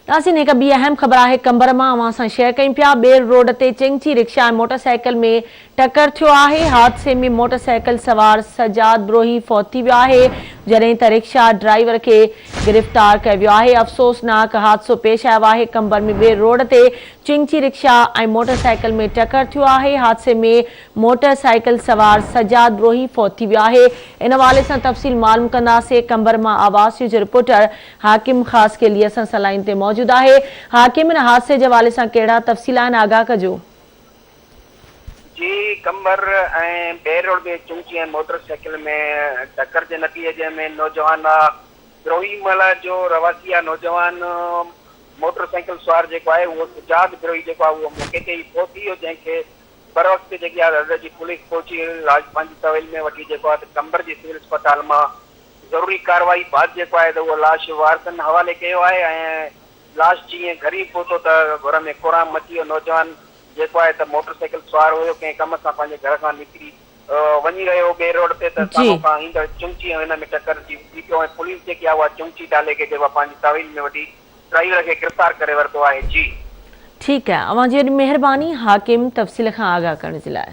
ناظرين هڪ ٻي اهم خبر آهي قمبر مان اوهان سان شيئر ڪيون پيا ٻير روڊ تي چنگچي رڪشا ۽ موٽر سائيڪل ۾ ٽڪر ٿيو آهي حادثي ۾ موٽر سائيڪل سوار سجاد بروهي فوت ٿي ويو آهي جڏهن ته رڪشا ڊرائيور کي گرفتار ڪيو ويو آهي افسوسناڪ حادثو پيش آيو آهي قمبر ۾ ٻير روڊ تي چنگچي رڪشا ۽ موٽر سائيڪل ۾ ٽڪر ٿيو آهي حادثي ۾ موٽر سائيڪل سوار سجاد بروهي فوت ٿي ويو آهي ان حوالي سان تفصيل معلوم ڪنداسين قمبر مان آواز نيوز جو رپورٽر حاڪم خاصخيلي اسان سان لائين تي موجود آهي. حاڪم ان حادثي جي حوالي سان ڪهڙا تفصيل آهن آگاهه ڪجو. جي قمبر ۽ ٻير روڊ ۾ چنگچي ۽ موٽر سائيڪل ۾ ٽڪر جي نتيجي ۾ نوجوان بروهي محلا جو رهواسي آ نوجوان موٽر سائيڪل سوار جيڪو آهي اهو سجاد بروهي جيڪو آهي اهو موقعي تي ئي فوت ٿي ويو جنهن کي بروقت جيڪي آهي رڙ جي پوليس پهچي لاش پنهنجي تويل ۾ وٺي جيڪو آهي ته قمبر جي سول اسپتال مان ضروري ڪارروائي بعد جيڪو آهي ته اهو لاش وارثن حوالي ڪيو آهي ۽ لاش جيئن گهر ئي پهتو ته گهر ۾ ڪهرام مچي ويو نوجوان جيڪو آهي ته موٽر سائيڪل سوار هيو ڪنهن ڪم سان پنهنجي گهر کان نڪري وڃي رهيو هو ٻئي روڊ تي ته سامهون کان ايندڙ چنگچي ۽ هن ۾ ٽڪر جي ٿي پيو ۽ پوليس جيڪي آهي اها چنگچي ڊالي کي جيڪو آهي پنهنجي تحويل ۾ وٺي ڊرائيور کي گرفتار ڪري ورتو آهي جي. ٺيڪ آهي اوهان جي وڏي مهرباني حاڪم تفصيل کان آگاهه ڪرڻ جي لاء.